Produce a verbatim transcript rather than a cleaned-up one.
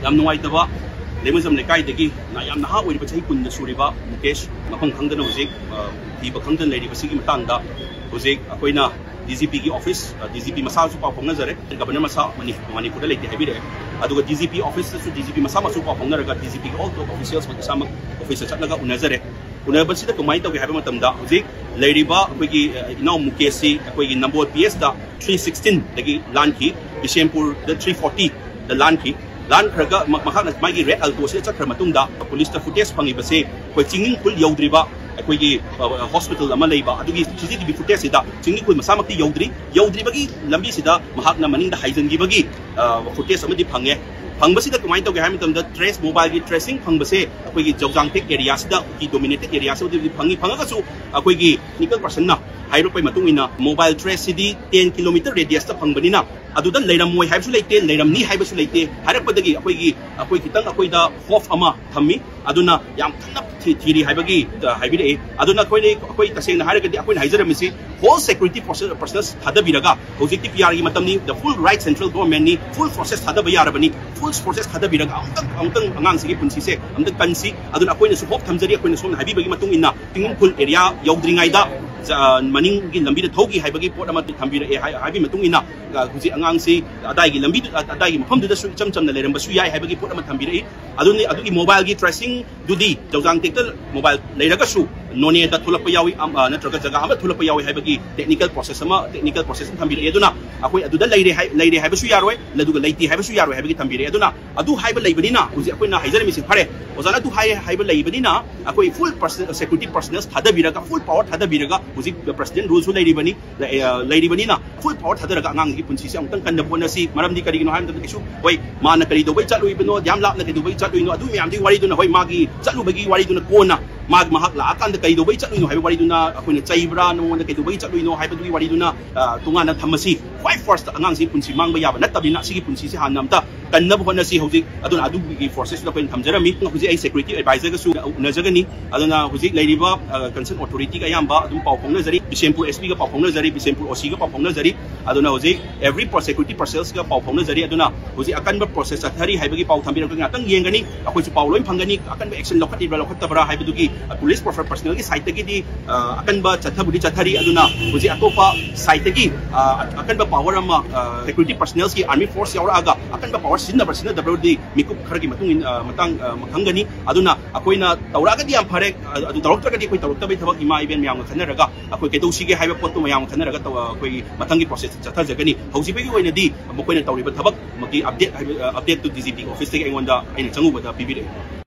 ꯌꯥꯝ ꯅꯨꯡꯉꯥꯏꯇꯕ, ꯂꯩꯃꯖꯝ ꯂꯩꯀꯥꯏꯗꯒꯤ ꯅ-, ꯌꯥꯝ ꯅꯍꯥ ꯑꯣꯏꯔꯤꯕ, ꯆꯍꯤ ꯀꯨꯟꯗ ꯁꯨꯔꯤꯕ ꯃꯨꯀꯦꯁ, ꯃꯐꯝ ꯈꯪꯗꯅ ꯍꯧꯖꯤꯛ, ꯑ, ꯊꯤꯕ ꯈꯪꯗꯅ ꯂꯩꯔꯤꯕꯁꯤꯒꯤ ꯃꯇꯥꯡꯗ ꯍꯧꯖꯤꯛ ꯑꯩꯈꯣꯏꯅ ꯗꯤ ꯖꯤ ꯄꯤꯒꯤ ꯑꯣꯐꯤꯁ, ꯑ, ꯗꯤ ꯖꯤ ꯄꯤ ꯃꯁꯥꯁꯨ ꯄꯥꯎ ꯐꯥꯎꯅꯖꯔꯦ, ꯒꯕꯔꯅꯔ ꯃꯁꯥ ꯃꯅꯤ-, ꯃꯅꯤꯄꯨꯔꯗ ꯂꯩꯇꯦ ꯍꯥꯏꯕꯤꯔꯛꯑꯦ꯫ ꯑꯗꯨꯒ D G P ꯑꯣꯐꯤꯁꯇꯁꯨ D G P ꯃꯁꯥꯃꯛꯁꯨ ꯄꯥꯎ ꯐꯥꯎꯅꯔꯒ, ꯗꯤ ꯖꯤ ꯄꯤꯒꯤ ꯑꯣꯜ ꯇꯣꯞ ꯑꯣꯐꯤꯁꯤꯌꯦꯜꯁ ꯏꯁꯥꯃꯛ ꯑꯣꯐꯤꯁꯇ ꯆꯠꯂꯒ ꯎꯅꯖꯔꯦ꯫ ꯎꯅꯕꯁꯤꯗ ꯀꯃꯥꯏꯅ ꯇꯧꯒꯦ ꯍꯥꯏꯕ ꯃꯇꯝꯗ, ꯍꯧꯖꯤꯛ ꯂꯩꯔꯤꯕ ꯑꯩꯈꯣꯏꯒꯤ, ꯑ, ꯏꯅꯥꯎ ꯃꯨꯀꯦꯁꯁꯤ ꯑꯩꯈꯣꯏꯒꯤ ꯅꯝꯕꯣꯜ ꯄꯤ ꯑꯦꯁꯇ ꯊ꯭ꯔꯤ ꯁꯤꯛꯁꯇꯤꯟꯗꯒꯤ ꯂꯥꯟꯈꯤ, ꯕꯤꯁꯦꯝꯄꯨꯔꯗ ꯊ꯭ꯔꯤ ꯐꯣꯔꯇꯤꯗ ꯂꯥꯟꯈꯤ꯫ ꯂꯥꯟꯈ꯭ꯔꯒ ꯃ-, ꯃꯍꯥꯛꯅ ꯃꯥꯒꯤ ꯔꯦꯗ ꯑꯜꯇꯣꯁꯤꯗ ꯆꯠꯈ꯭ꯔ ꯃꯇꯨꯡꯗ, ꯄꯨꯂꯤꯁꯇ ꯐꯨꯇꯦꯖ ꯐꯪꯉꯤꯕꯁꯦ ꯑꯩꯈꯣꯏ ꯆꯤꯡꯅꯤꯡꯈꯨꯜ ꯌꯧꯗ꯭ꯔꯤꯕ ꯑꯩꯈꯣꯏꯒꯤ, ꯑ, ꯍꯣꯁꯄꯤꯇꯥꯜ ꯑꯃ ꯂꯩꯕ ꯑꯗꯨꯒꯤ ꯁꯤ ꯁꯤ ꯇꯤ ꯚꯤ ꯐꯨꯇꯦꯖꯁꯤꯗ ꯆꯤꯡꯅꯤꯡꯈꯨꯜ ꯃꯁꯥꯃꯛꯇꯤ ꯌꯧꯗ꯭ꯔꯤ, ꯌꯧꯗ꯭ꯔꯤꯕꯒꯤ ꯂꯝꯕꯤꯁꯤꯗ ꯃꯍꯥꯛꯅ ꯃꯅꯤꯡꯗ ꯍꯥꯏꯖꯤꯟꯈꯤꯕꯒꯤ, ꯑ, ꯐꯨꯇꯦꯖ ꯑꯃꯗꯤ ꯐꯪꯉꯦ꯫ ꯐꯪꯕꯁꯤꯗ ꯀꯃꯥꯏꯅ ꯇꯧꯒꯦ ꯍꯥꯏꯕ ꯃꯇꯝꯗ, ꯇ꯭ꯔꯦꯁ, ꯃꯣꯕꯥꯏꯜꯒꯤ ꯇ꯭ꯔꯦꯁꯤꯡ ꯐꯪꯕꯁꯦ ꯑꯩꯈꯣꯏꯒꯤ ꯖꯧꯖꯥꯡꯇꯦꯛ ꯑꯦꯔꯤꯌꯥꯁꯤꯗ, ꯀꯨꯀꯤ ꯗꯣꯃꯤꯅꯦꯇꯦꯠ ꯑꯦꯔꯤꯌꯥꯁꯤꯗꯗꯤ ꯐꯪꯉꯤ꯫ ꯐꯪꯉꯒꯁꯨ ꯑꯩꯈꯣꯏꯒꯤ ꯇꯦꯛꯅꯤꯀꯦꯜ ꯄꯥꯔꯁꯟꯅ ꯍꯥꯏꯔꯛꯄꯒꯤ ꯃꯇꯨꯡ ꯏꯟꯅ, ꯃꯣꯕꯥꯏꯜ ꯇ꯭ꯔꯦꯁꯁꯤꯗꯤ ꯇꯦꯟ ꯀꯤꯂꯣꯃꯤꯇꯔ ꯔꯦꯗꯤꯌꯁꯇ ꯐꯪꯕꯅꯤꯅ, ꯑꯗꯨꯗ ꯂꯩꯔꯝꯃꯣꯏ ꯍꯥꯏꯕꯁꯨ ꯂꯩꯇꯦ, ꯂꯩꯔꯝꯅꯤ ꯍꯥꯏꯕꯁꯨ ꯂꯩꯇꯦ꯫ ꯍꯥꯏꯔꯛꯄꯗꯒꯤ ꯑꯩꯈꯣꯏꯒꯤ, ꯑꯩꯈꯣꯏ ꯈꯤꯇꯪ ꯑꯩꯈꯣꯏꯗ ꯍꯣꯞ ꯑꯃ ꯊꯝꯃꯤ꯫ ꯑꯗꯨꯅ ꯌꯥꯝ ꯀꯟꯅ ꯊꯤ-, ꯊꯤꯔꯤ ꯍꯥꯏꯕꯒꯤ, ꯑ, ꯍꯥꯏꯕꯤꯔꯛꯏ꯫ ꯑꯗꯨꯅ ꯑꯩꯈꯣꯏꯅ, ꯑꯩꯈꯣꯏ ꯇꯁꯦꯡꯅ ꯍꯥꯏꯔꯒꯗꯤ ꯑꯩꯈꯣꯏꯅ ꯍꯥꯏꯖꯔꯝꯃꯤꯁꯤ, ꯍꯣꯜ ꯁꯦꯀ꯭ꯌꯨꯔꯤꯇꯤ ꯐꯣꯔꯁꯦꯁ ꯊꯥꯗꯕꯤꯔꯒ, ꯍꯧꯖꯤꯛꯇꯤ ꯄꯤ ꯑꯥꯔꯒꯤ ꯃꯇꯝꯅꯤ, the full right central governmentꯅꯤ, full forces ꯊꯥꯗꯕ ꯌꯥꯔꯕꯅꯤ, ꯐꯨꯜ ꯐꯣꯔꯁꯦꯁ ꯊꯥꯗꯕꯤꯔꯒ ꯑꯃꯨꯛꯇꯪ, ꯑꯃꯨꯛꯇꯪ ꯑꯉꯥꯡꯁꯤꯒꯤ ꯄꯨꯟꯁꯤꯁꯦ ꯑꯃꯨꯛꯇꯪ ꯀꯟꯁꯤ꯫ ꯑꯗꯨꯅ ꯑꯩꯈꯣꯏꯅꯁꯨ ꯍꯣꯞ ꯊꯝꯖꯔꯤ, ꯑꯩꯈꯣꯏꯅ ꯁꯣꯝꯅ ꯍꯥꯏꯕꯤꯕꯒꯤ ꯃꯇꯨꯡ ꯏꯟꯅ, ꯆꯤꯡꯅꯨꯡꯈꯨꯜ ꯑꯦꯔꯤꯌꯥ ꯌꯧꯗ꯭ꯔꯤꯉꯩꯗ, ꯑ, ꯃꯅꯤꯡꯒꯤ ꯂꯝꯕꯤꯗ ꯊꯧꯈꯤ ꯍꯥꯏꯕꯒꯤ ꯄꯣꯠ ꯑꯃ ꯊꯝꯕꯤꯔꯛꯑꯦ ꯍꯥꯏ-, ꯍꯥꯏꯕꯒꯤ ꯃꯇꯨꯡ ꯏꯟꯅ, ꯑ, ꯍꯧꯖꯤꯛ ꯑꯉꯥꯡꯁꯤ ꯑꯗꯥꯏꯒꯤ ꯂꯝꯕꯤꯗꯨ-, ꯑ-, ꯑꯗꯥꯏꯒꯤ ꯃꯐꯝꯗꯨꯗꯁꯨ ꯏꯆꯝ ꯆꯝꯅ ꯂꯩꯔꯝꯕꯁꯨ ꯌꯥꯏ ꯍꯥꯏꯕꯒꯤ ꯄꯣꯠ ꯑꯃ ꯊꯝꯕꯤꯔꯛꯏ꯫ ꯑꯗꯨꯅꯤ, ꯑꯗꯨꯒꯤ ꯃꯣꯕꯥꯏꯜꯒꯤ ꯇ꯭ꯔꯦꯁꯤꯡꯗꯨꯗꯤ ꯖꯧꯖꯥꯡꯇꯦꯛꯇ ꯃꯣꯕꯥꯏꯜ ꯂꯩꯔꯒꯁꯨ ꯅꯣꯅꯦꯗ ꯊꯣꯛꯂꯛꯄ ꯌꯥꯎꯏ, ꯑꯝ-, ꯑ, ꯅꯠꯇ꯭ꯔꯒ ꯖꯒꯥ ꯑꯃ ꯊꯣꯛꯂꯛꯄ ꯌꯥꯎꯏ ꯍꯥꯏꯕꯒꯤ ꯇꯦꯛꯅꯤꯀꯦꯜ ꯄ꯭ꯔꯣꯁꯦꯁ ꯑꯃ, ꯇꯦꯛꯅꯤꯀꯦꯜ ꯄ꯭ꯔꯣꯁꯦꯁ ꯑꯃ ꯊꯝꯕꯤꯔꯛꯏ꯫ ꯑꯗꯨꯅ ꯑꯩꯈꯣꯏ ꯑꯗꯨꯗ ꯂꯩꯔꯦ ꯍꯥꯏ-, ꯂꯩꯔꯦ ꯍꯥꯏꯕꯁꯨ ꯌꯥꯔꯣꯏ, ꯑꯗꯨꯒ ꯂꯩꯇꯦ ꯍꯥꯏꯕꯁꯨ ꯌꯥꯔꯣꯏ ꯍꯥꯏꯕꯒꯤ ꯊꯝꯕꯤꯔꯛꯏ꯫ ꯑꯗꯨꯅ ꯑꯗꯨ ꯍꯥꯏꯕ ꯂꯩꯕꯅꯤꯅ ꯍꯧꯖꯤꯛ ꯑꯩꯈꯣꯏꯅ ꯍꯥꯏꯖꯔꯝꯃꯤꯁꯤ, ꯐꯔꯦ, ꯑꯣꯖꯥꯅ ꯑꯗꯨ ꯍꯥꯏ-, ꯍꯥꯏꯕ ꯂꯩꯕꯅꯤꯅ ꯑꯩꯈꯣꯏ ꯐꯨꯜ ꯄꯔꯁ-, ꯁꯦꯀ꯭ꯌꯨꯔꯤꯇꯤ ꯄꯔꯁꯅꯦꯜꯁ ꯊꯥꯗꯕꯤꯔꯒ, ꯐꯨꯜ ꯄꯥꯋꯔ ꯊꯥꯗꯕꯤꯔꯒ, ꯍꯧꯖꯤꯛ ꯄ꯭ꯔꯁꯤꯗꯦꯟ ꯔꯨꯜꯁꯨ ꯂꯩꯔꯤꯕꯅꯤ, ꯂꯩ-, ꯑ, ꯂꯩꯔꯤꯕꯅꯤꯅ ꯐꯨꯜ ꯄꯥꯋꯔ ꯊꯥꯗꯔꯒ ꯑꯉꯥꯡꯒꯤ ꯄꯨꯟꯁꯤꯁꯦ ꯑꯃꯨꯛꯇꯪ ꯀꯟꯅꯕ ꯍꯣꯠꯅꯁꯤ꯫ ꯃꯔꯝꯗꯤ ꯀꯔꯤꯒꯤꯅꯣ ꯍꯥꯏꯕ ꯃꯇꯝꯗ, ꯀꯩꯁꯨ, ꯍꯣꯏ, ꯃꯥꯅ ꯀꯔꯤꯗꯧꯕꯩ ꯆꯠꯂꯨꯏꯕꯅꯣ, ꯌꯥꯝ ꯂꯥꯞꯅ ꯀꯩꯗꯧꯕꯩ ꯆꯠꯂꯨꯏꯅꯣ, ꯑꯗꯨ ꯃꯌꯥꯝꯗꯨꯒꯤ ꯋꯥꯔꯤꯗꯨꯅ, ꯍꯣꯏ, ꯃꯥꯒꯤ ꯆꯠꯂꯨꯕꯒꯤ ꯋꯥꯔꯤꯗꯨꯅ ꯀꯣꯟꯅ, ꯃꯥꯒꯤ ꯃꯍꯥꯛ ꯂꯥꯛꯑꯀꯥꯟꯗ ꯀꯩꯗꯧꯕꯩ ꯆꯠꯂꯨꯏꯅꯣ ꯍꯥꯏꯕ ꯋꯥꯔꯤꯗꯨꯅ, ꯑꯩꯈꯣꯏꯅ ꯆꯩꯕ꯭ꯔꯥ, ꯅꯉꯣꯟꯗ ꯀꯩꯗꯧꯕꯩ ꯆꯠꯂꯨꯏꯅꯣ ꯍꯥꯏꯕꯗꯨꯒꯤ ꯋꯥꯔꯤꯗꯨꯅ, ꯑ, ꯇꯣꯉꯥꯟꯅ ꯊꯝꯃꯁꯤ꯫ ꯈ꯭ꯋꯥꯏ ꯐꯥꯔꯁꯇ ꯑꯉꯥꯡꯁꯤ ꯄꯨꯟꯁꯤ ꯃꯥꯡꯕ ꯌꯥꯕ ꯅꯠꯇꯕꯅꯤꯅ, ꯁꯤꯒꯤ ꯄꯨꯟꯁꯤꯁꯦ ꯍꯥꯟꯅ ꯑꯝꯇ ꯀꯟꯅꯕ ꯍꯣꯠꯅꯁꯤ ꯍꯧꯖꯤꯛ꯫ ꯑꯗꯨꯅ ꯑꯗꯨꯒꯤ ꯄ꯭ꯔꯣꯁꯦꯁꯇꯨꯗ ꯑꯩꯈꯣꯏꯅ ꯊꯝꯖꯔꯝꯃꯤ꯫ ꯍꯧꯖꯤꯛ ꯑꯩ ꯁꯦꯀ꯭ꯌꯨꯔꯤꯇꯤ ꯑꯦꯗꯚꯥꯏꯖꯔꯒꯁꯨ ꯎꯅꯖꯒꯅꯤ꯫ ꯑꯗꯨꯅ ꯍꯧꯖꯤꯛ ꯂꯩꯔꯤꯕ ꯀꯟꯁꯔꯟ ꯑꯣꯊꯣꯔꯤꯇꯤꯒ ꯑꯌꯥꯝꯕ ꯑꯗꯨꯝ ꯄꯥꯎ ꯐꯥꯎꯅꯖꯔꯤ꯫ ꯕꯤꯁꯦꯝꯄꯨꯔ ꯑꯦꯁ ꯄꯤꯒ ꯄꯥꯎ ꯐꯥꯎꯅꯖꯔꯤ, ꯕꯤꯁꯦꯝꯄꯨꯔ ꯑꯣ ꯁꯤꯒ ꯄꯥꯎ ꯐꯥꯎꯅꯖꯔꯤ꯫ ꯑꯗꯨꯅ ꯍꯧꯖꯤꯛ ꯑꯦꯚ꯭ꯔꯤ ꯄ꯭ꯔꯣꯁꯦꯀ꯭ꯌꯨꯇꯤꯞ ꯄꯔꯁꯅꯦꯜꯁꯒ ꯄꯥꯎ ꯐꯥꯎꯅꯖꯔꯤ꯫ ꯑꯗꯨꯅ ꯍꯧꯖꯤꯛ ꯑꯀꯟꯕ ꯄ꯭ꯔꯣꯁꯦꯁ ꯆꯠꯊꯔꯤ ꯍꯥꯏꯕꯒꯤ ꯄꯥꯎ ꯊꯝꯕꯤꯔꯛꯄ ꯉꯥꯛꯇꯪ ꯌꯦꯡꯒꯅꯤ꯫ ꯑꯩꯈꯣꯏꯁꯨ ꯄꯥꯎ ꯂꯣꯏ ꯐꯪꯒꯅꯤ꯫ ꯑꯀꯟꯕ ꯑꯦꯛꯁꯟ ꯂꯧꯈꯠꯂꯤꯕ꯭ꯔꯥ ꯂꯧꯈꯠꯇꯕ꯭ꯔꯥ ꯍꯥꯏꯕꯗꯨꯒꯤ ꯄꯨꯂꯤꯁ ꯄꯔꯁꯅꯦꯜꯒꯤ ꯁꯥꯏꯠꯇꯒꯤꯗꯤ ꯑꯀꯟꯕ ꯆꯠꯊꯕꯨꯗꯤ ꯆꯠꯊꯔꯤ꯫ ꯑꯗꯨꯅ ꯍꯧꯖꯤꯛ ꯑꯇꯣꯞꯄ ꯁꯥꯏꯠꯇꯒꯤ ꯑꯀꯟꯕ ꯄꯥꯋꯔ ꯑꯃ, ꯁꯦꯀ꯭ꯌꯨꯔꯤꯇꯤ ꯄꯔꯁꯅꯦꯜꯁꯀꯤ ꯑꯥꯔꯃꯤ ꯐꯣꯔꯁ ꯌꯥꯎꯔꯛꯑꯒ ꯑꯀꯟꯕ ꯄꯥꯋꯔ ꯁꯤꯖꯤꯟꯅꯕ꯭ꯔꯥ ꯁꯤꯖꯤꯟꯅꯗꯕ꯭ꯔꯗꯤ ꯃꯤꯀꯨꯞ ꯈꯔꯒꯤ ꯃꯇꯨꯡ ꯏꯟ-, ꯑ, ꯃꯇꯥꯡ, ꯑ, ꯈꯪꯒꯅꯤ꯫ ꯑꯗꯨꯅ ꯑꯩꯈꯣꯏꯅ ꯇꯧꯔꯛꯑꯒꯗꯤ ꯌꯥꯝ ꯐꯔꯦ, ꯑ-, ꯑꯗꯨ ꯇꯧꯔꯛꯇ꯭ꯔꯒꯗꯤ ꯑꯩꯈꯣꯏ ꯇꯧꯔꯛꯇꯕꯩ ꯊꯕꯛ ꯏꯃꯥ ꯏꯕꯦꯟ ꯃꯌꯥꯝꯒ ꯈꯟꯅꯔꯒ ꯑꯩꯈꯣꯏ ꯀꯩꯗꯧꯁꯤꯒꯦ ꯍꯥꯏꯕ ꯄꯣꯠꯇꯨ ꯃꯌꯥꯝꯒ ꯈꯟꯅꯔꯒ ꯇꯧ-, ꯑ, ꯑꯩꯈꯣꯏꯒꯤ ꯃꯊꯪꯒꯤ ꯄ꯭ꯔꯣꯁꯦꯁ ꯆꯠꯊꯖꯒꯅꯤ꯫ ꯍꯧꯖꯤꯛ ꯐꯥꯎꯒꯤ ꯑꯣꯏꯅꯗꯤ ꯃꯈꯣꯏꯅ ꯇꯧꯔꯤꯕ ꯊꯕꯛ ꯃꯒꯤ ꯑꯞꯗꯦꯠ ꯍꯥꯏꯕ, ꯑ, ꯑꯞꯗꯦꯠꯇꯨ ꯗꯤ ꯖꯤ ꯄꯤꯒꯤ ꯑꯣꯐꯤꯁꯇꯒꯤ ꯑꯩꯉꯣꯟꯗ ꯑꯩꯅ ꯆꯪꯉꯨꯕꯗ ꯄꯤꯕꯤꯔꯛꯑꯦ꯫